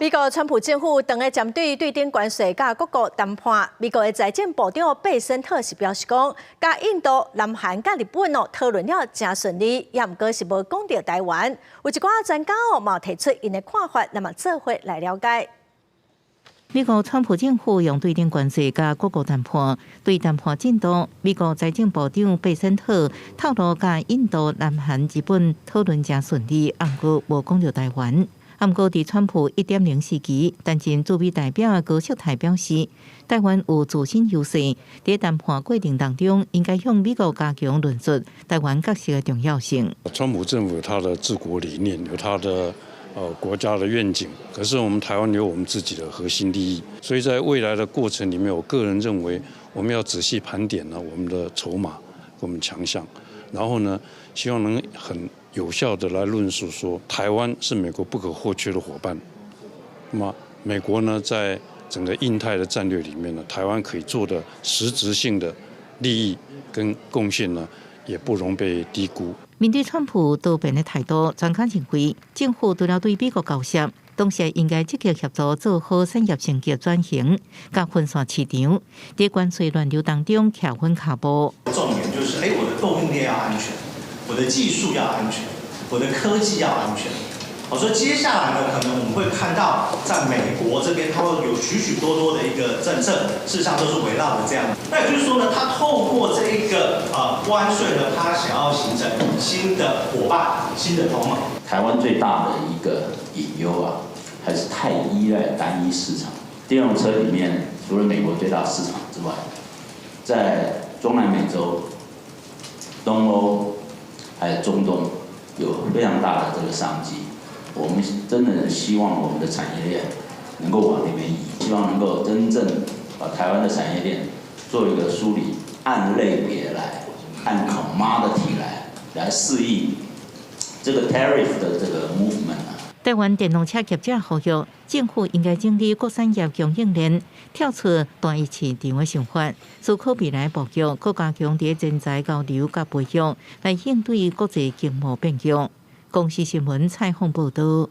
美國川普政府當咧針對對頂關稅佮各國談判，美國的財政部長貝森特是表示講，佮印度、南韓佮日本哦討論了誠順利，也毋過是無講著台灣。有一寡專家哦，嘛提出𪜶的看法，咱嘛做伙來了解。美國川普政府用對頂關稅佮各國談判，對談判進度，美國財政部長貝森特透露，佮印度、南韓、日本討論誠順利，毋過無講著台灣。毋過，佇川普1.0時期，擔任駐美代表的高淑泰表示，台灣有自身優勢，佇談判過程當中，應該向美國加強論述台灣角色的重要性。川普政府他的治國理念有他的國家的願景，可是我們台灣有我們自己的核心利益，所以在未來的過程裡面，我個人認為我們要仔細盤點呢我們的籌碼、我們強項，然後呢，希望能很有效的來論述說，台灣是美國不可或缺的夥伴。那麼美國呢，在整個印太的戰略裡面呢，台灣可以做的實質性的利益跟貢獻呢，也不容被低估。面對川普多變的態度，專家認為，政府除了對美國交涉，同時應該積極協助做好產業升級轉型，佮分散市場，佇關稅亂流當中徛穩跤步。重點就是，我的供應鏈要安全，我的技術要安全，我的科技要安全。我說接下來呢，可能我們會看到，在美國這邊，它會有許許多多的一個政策，事實上都是圍繞著這樣。那也就是說呢，它透過這一個關稅呢，它想要形成新的夥伴、新的同盟。台灣最大的一個隱憂啊，還是太依賴單一市場。電動車裡面，除了美國最大市場之外，在中南美洲、東歐還有中東，有非常大的這個商機。我們真的希望我們的產業鏈能夠往那邊移，希望能夠真正把台灣的產業鏈做一個梳理，按類別來，按 commodity 來適應這個 tariff 的這個 movement。台灣電動車業者呼籲，政府應該整理各產業供應鏈，跳出單一市場的想法，思考未來布局，閣加強佇人才交流佮培育，來應對國際經貿變局。公視新聞蔡鳳報道。